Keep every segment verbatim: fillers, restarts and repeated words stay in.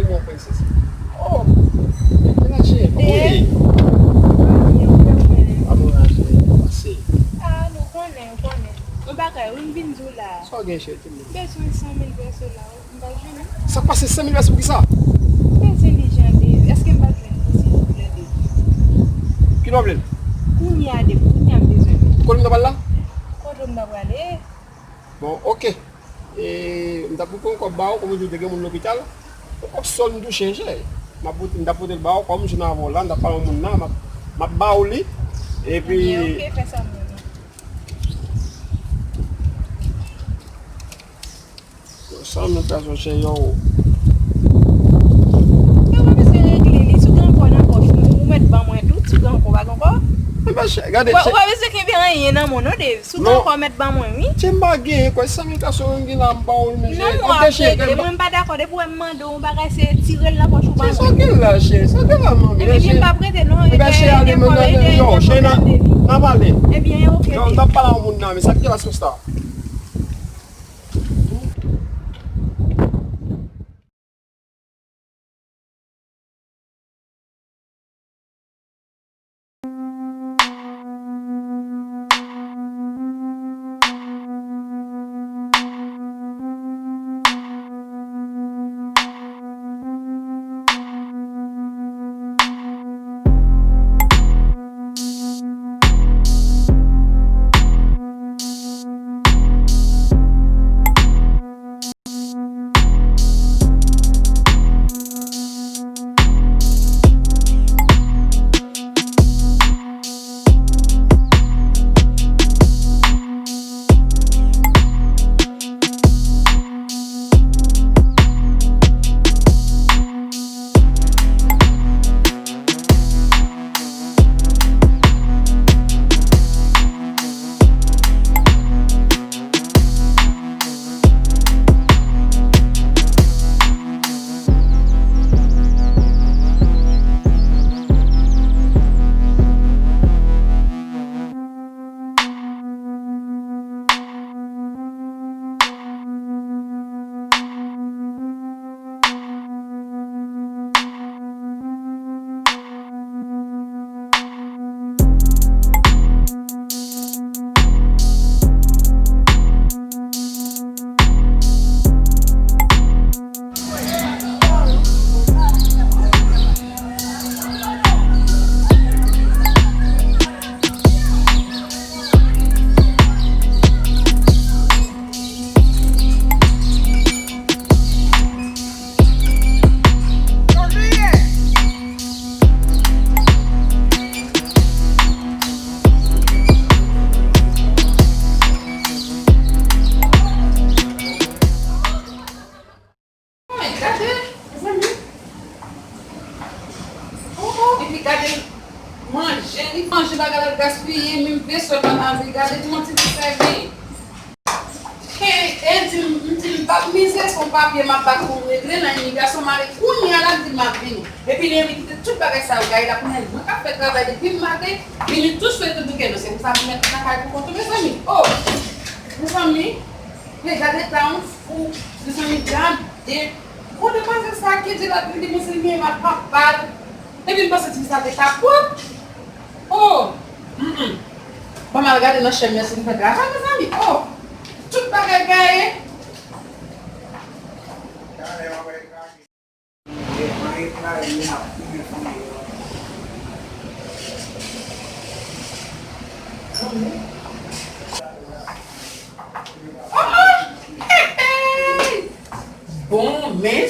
Bon, prensès. Oh, melache, kòman w ye? Mwen byen, ou fè ou konnen. Amour, pase. Ah, nou konnen, ou konnen. Yon bagay, wi, m vin di w la. Sa w gen, cheri, di m? M bezwen san mil peso la, wi, m pa jwenn. Sa k pase, san mil peso pou ki sa? M bezwen li jan de, èske m pa jwenn li, silvouplè, de? Kilè w vle l? Kounye a, de, kounye a m bezwen li. Kote m ta pral la? Kote m ta prale? Bon, oke. E, m t ap pran kòb ba ou, kòm ou di w te gen moun lopital. Yon kòb sòl m touche, chè. M ap pote, m t ap pote l ba ou, kòm m jwenn avè w la, m t ap pale yon moun nan, m ap, m ap ba ou li. Epi. Ebyen, oke, fè sa pou mwen. Yo, sa m nan pèsonn chè yo. Yo, mwen bezwen regle li. Si w gen ankò nan pòch ou, ou mèt ban mwen tou. Si w gen ankò, ou pa gen ankò. Enben, chè, gade, chè. Ou pa bezwen kenbe anyen nan men w non, Dave. Si w gen ankò, mèt ban mwen, wi. Chè, m pa genyen, kwè, san mil pèsonn gen la, m ba ou l, men chè. Non, mwen ap regle. Mwen pa dakò. Depi w wè m mande w yon bagay, se tire l nan pòch ou ban mwen. Chè, sa w gen la, chè? Sa w gen la, manmi? Ebyen, m p ap rete, non. Ebyen, chè, ale, mwen, nan, yo, chè, nan, nan pale. Ebyen, oke. Yo, m t ap pale a yon moun nan, men sa k gen la, sista? Gade, mezanmi. Oh, oh, epi gade manje, li manje bagay la gaspiye, menm vesè pa lave. Gade kòman ti fi sa ye. E, e di m, m di m p ap mize, se yon papye m ap bat pou m regle nan imigrasyon, m ale kounye a la, m di m ap vini. Epi li menm li kite tout bagay sa yo gaye la, kounye a mwen k ap fè travay depi maten, vini tou swe tou bouke non, se pou sa m mèt nan kay pou kont ou, mezanmi. Oh, mezanmi, men gade ta yon fou, mezanmi, gade. Bon, demwazèl sa ki di l ap vini, mezanmi, m ap papa l. Epi m panse ti fi sa te ka pwòp. Oh! Mm, mm. Ban m al gade nan chanm nan si li fè travay, mezanmi. Oh! Tout bagay gaye. Oh, oh! Hey, hey! Bon, men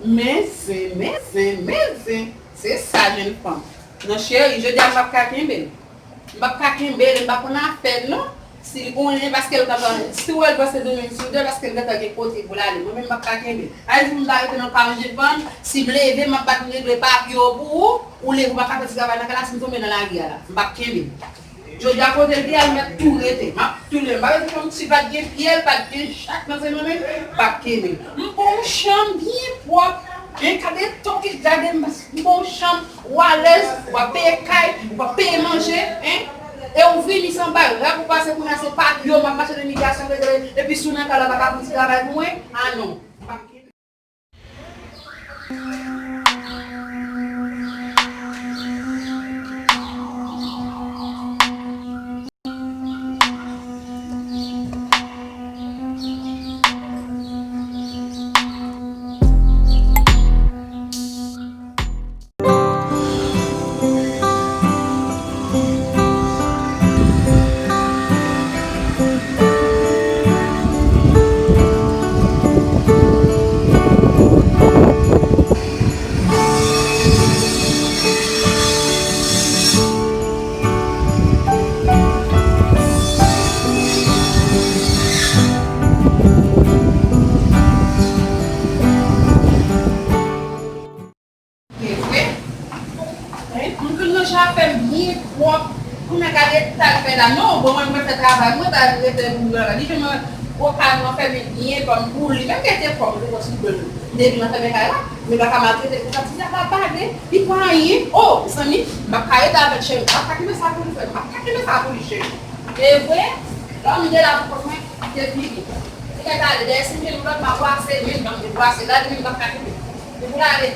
Men zen, men zen, men zen. Se sa, jèn fanm. Non, cheri, jodi a m p ap ka kenbe l. M p ap ka kenbe l, m pa konn afè l, non. Si l konnen, paske l gentan, si w wè l panse de menm sou de, paske l gentan gen kote pou l ale. Mwen menm, m p ap ka kenbe l. A di m ta rete nan kanje fanm, si m leve, m ap bat m regle papye w pou ou, ou leve, ou pa ka fè ti travay nan kay la, si m tonbe nan lari a la. M p ap kenbe l. Jodi a kote l te al mèt tou rete. M ap tounen. M pa bezwen fè yon ti bat gen pyè l, bat gen chak nan se mwen menm, m p ap kenbe l. M gon yon chanm byen pwòp. Gen kade tan ki gade m, m gon yon chanm ou alèz, ou pa peye kay, ou pa peye manje, en. E ou vini san bagay, rap ou pase kounye a se papye w, m ap mache nan imigrasyon regle, epi si w nan kay la pa ka fè yon ti travay pou mwen, a non. M p ap kenbe. Se vre? Wi. Moun konn nan chafè byen pwòp. Kounya gade ta l fè la. Non, bon, mwen, mwen fè travay mwen, ta rete pou mwen la. Li fè mwen gwo kay mwen fèmen byen, kòm pou li. Menm mete kòm li wè sou do l. Depi mwen fèmen kay la, men pa ka maltrete l konsa. Ti sa pa bale, li pa anyen. Oh, mezanmi, m ap ka rete avèk cheri. M ap ka kenbe sa pou li fè. M ap ka kenbe sa pou li, cheri. E vre, lòm de la pou mwen, depi li. Li ka gade dèyè si m gen lòt, m ap brase, men m ap brase la, li menm m ap ka kenbe. Li pou l ale.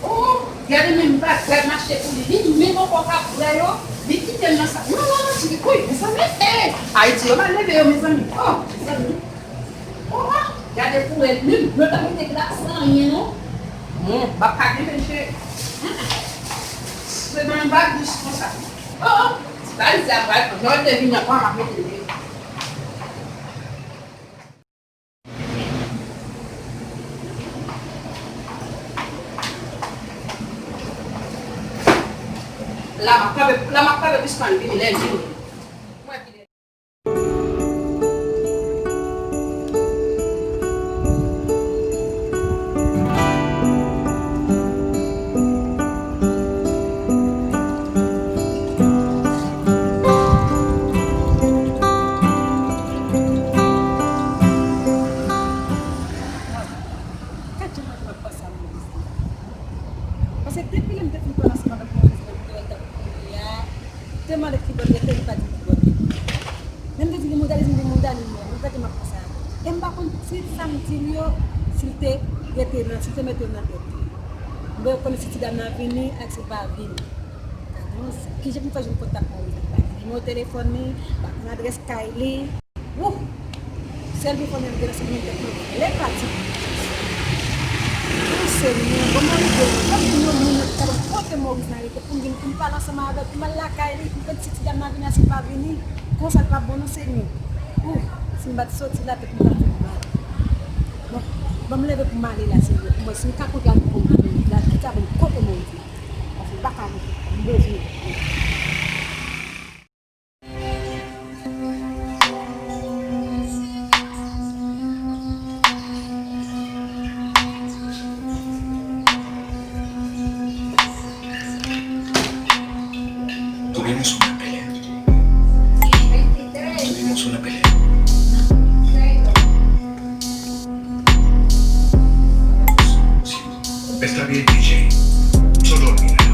Oh, gade menm bag, gad m achte pou li. Li menm ankò k ap bwè yo, li kite m nan sa. Non, non, non, ti, woy, mezanmi, eh, Ayiti, yo mal leve yo, mezanmi. Oh, mezanmi. Oh, oh, gade pou el menm, yo pa mete glas nan anyen, non. Bon, m ap ka kenbe, cheri. Mm, mm. Se nan yon bag dous konsa. Oh, oh, ti valiz la pral pran. Jan l te vini ankò, m ap mete l deyò. La m ap kanpe, la m ap kanpe jistan l vini, lè l vini. Mwen ki Gad jan mwen t ap panse a Maurice la. Paske depi lè m te fin pale ansanm avèk Maurice nan videyo l t ap kouri a, m te mande ki bò l rete, li pa di m ki bò l rete. Lè m te di li Montalis, li di Montalis, mwen, mwen gade m ap panse a. E m pa konn si sa m di l yo, si l te rete nan, si l te mete l nan tèt li. M pa konn si ti dam nan vini ak si l pa vini. Gade yon, kijan pou m fè jwenn kontak Maurice la? M pa gen nimewo telefòn li, m pa konn adrès kay li. Wouh! Sèl telefòn m gen nan se menm tèt mwen. Lè pati. Oh, Senyè, bon, m rive. Fò m jwenn yon moun nan ki ka ban m kote Maurice nan rete pou m vin, pou m pale ansanm avè l, pou m al lakay li, pou m fè ti, ti dam nan vini, si l pa vini. Konsa l p ap bon non, Senyè. Ouh, si m pa t soti la, tèt mwen t ap fè m mal. Bon, ban m leve pou m ale la, Senyè. Pou m wè si m ka kote ak Maurice la, ki ka ban m kote Maurice la. Paske m pa ka rete. M bezwen. Tonbe nan sou nan pèlen. Tonbe nan sou nan pèlen. Bèf la byen D J. M sot dòmi la.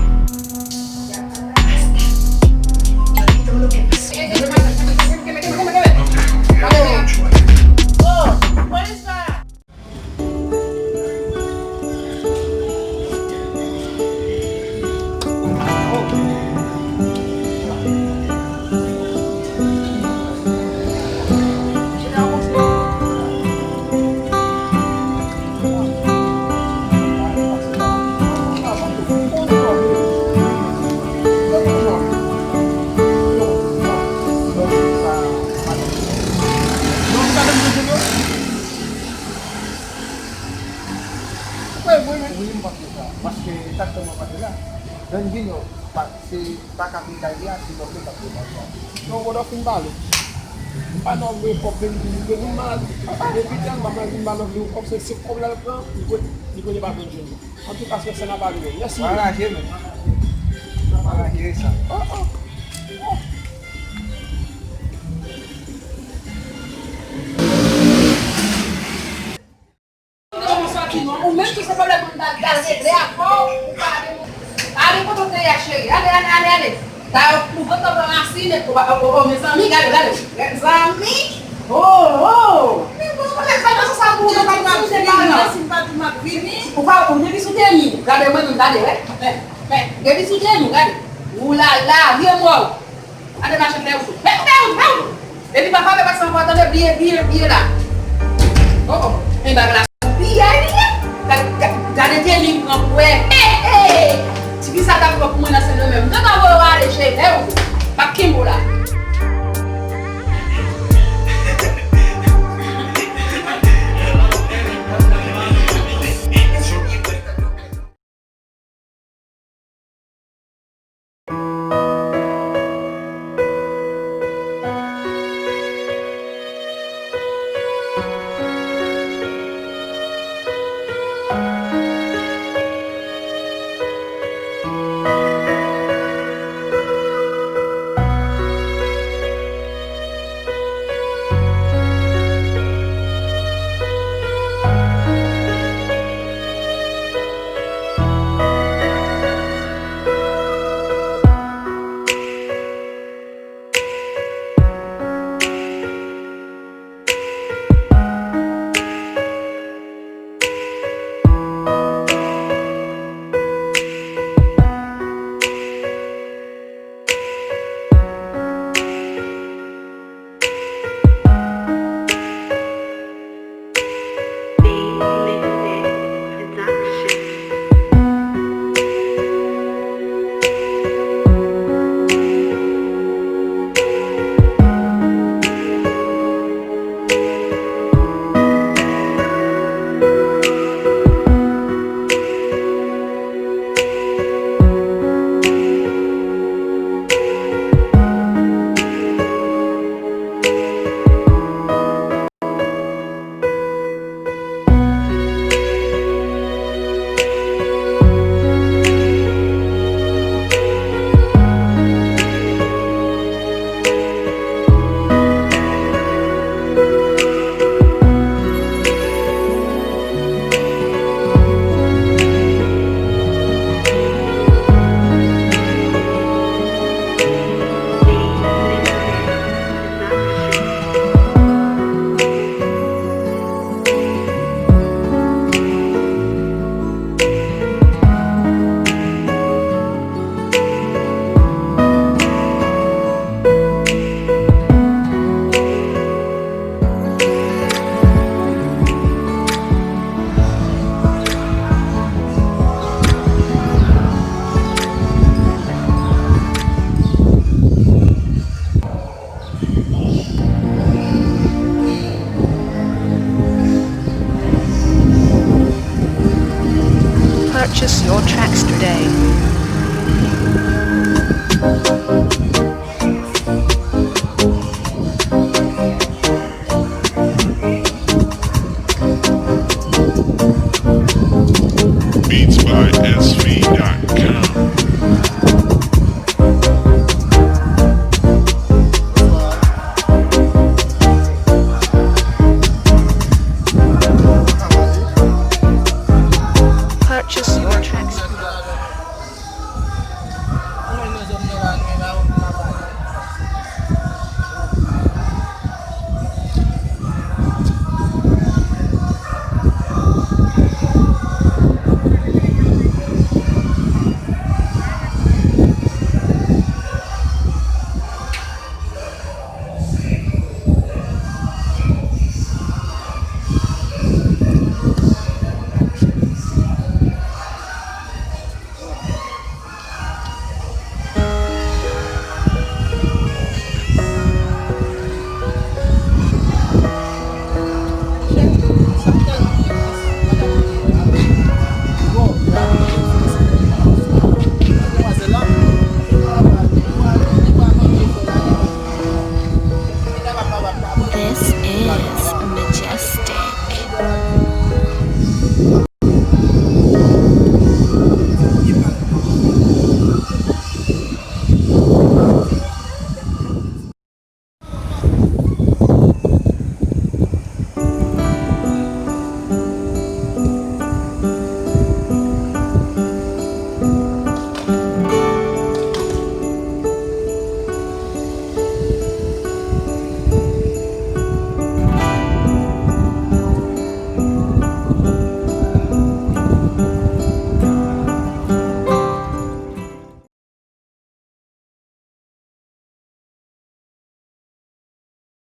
Wi, m panse sa. Paske sa k fè mwen panse sa. Lè n vin yo, pa, se pa kapitay li a, se lòt yo k ap pran sa. Non, Rodolphe, fin pale. M pa nan vre kòb vin vin vin, nou mal. Depi tèlman mwen vin mal vin kòb, se, se kòb la l pran, li konn, li konn li pa konn jwenn. Antouka, se sa n ap ale. Mèsi. Mwen raje, men. Mwen raje sa. Oh, oh. Oh. Ou menm tou se pwoblèm moun ta al regle avè w, ou pa ale, ale kote w te ye a, cheri. Ale, ale, ale, ale. Ta yo pou gwo tanpou rasin, e, o, o, o, mezanmi, gade, gade. Mezanmi. Oh, oh. Men bon, mwen pa nan sa Ou pa, ou depi sou teni, gade mwen menm, gade, wè. Men, men, depi sou teni, gade. Ou la la, vye mò. Gade machin fè wout. Fè wout, fè wout, fè wout. Epi pa frape pase ankò, tande, bliye, bliye, bliye la. Oh, oh. Men bag la. Bliye, bliye. Gade, gade, gade teni pran kwè. Hey, hey. Ti fi sa t ap twòp pou mwen nan Sendomeng. M gentan voye w ale, cheri. Fè wout. M ap kenbe w la. Purchase your tracks today.